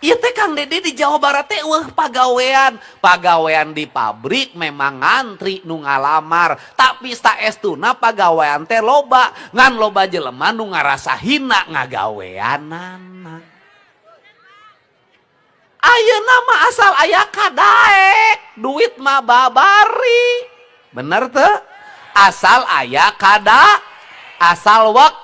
Ieu teh Kang Dedi di Jawa Barat teh eueuh pagawean. Pagawean di pabrik memang ngantri nu ngalamar, tapi saestuna pagawean teh loba, ngan loba jelema nu ngarasa hina ngagaweanana. Ayeuna mah asal aya kadaek, duit mah babari. Bener teu? Asal aya kada, asal wek,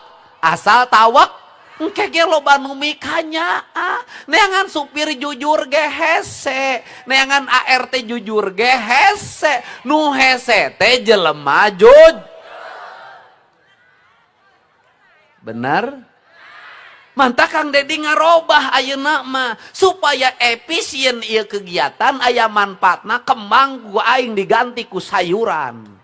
asal tawek, engke ge loba nu mikanya. Ah, neangan supir jujur ge hese, neangan ART jujur ge hese, nu hese teh jelema juj. Bener? Mantap Kang Dedi ngarobah ayeuna mah supaya efisien ieu kegiatan aya manfaatna, kembang ku aing diganti ku sayuran.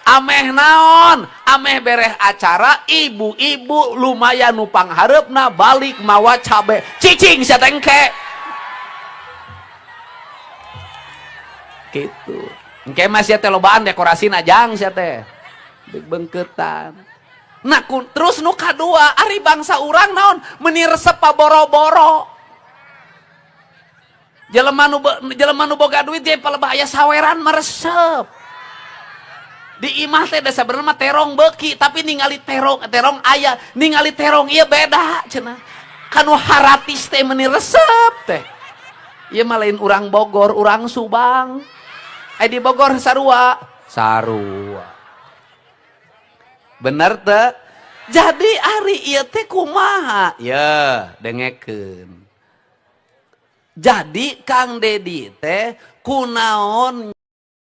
Ameh naon? Ameh bereh acara ibu-ibu lumayan nu panghareupna balik mawa cabe. Cicing sia teh engke. Gitu. Engke mah sia teh lobaan dekorasina jang sia teh. Bengketan. Nah, terus nu kadua ari bangsa urang naon? Meuni resep paboro-boro. Jelema nu boga duit ge palebah aya saweran mah resep. Di imah teh da sabenerna mah terong beuki, tapi ningali terong, terong aya, ningali terong ieu beda cenah. Kanu haratis teh meuni resep teh. Ieu mah lain urang Bogor, urang Subang. Ai di Bogor sarua, sarua. Bener teh? Jadi ari ieu teh kumaha? Ye, dengekeun. Jadi Kang Dedi teh kunaon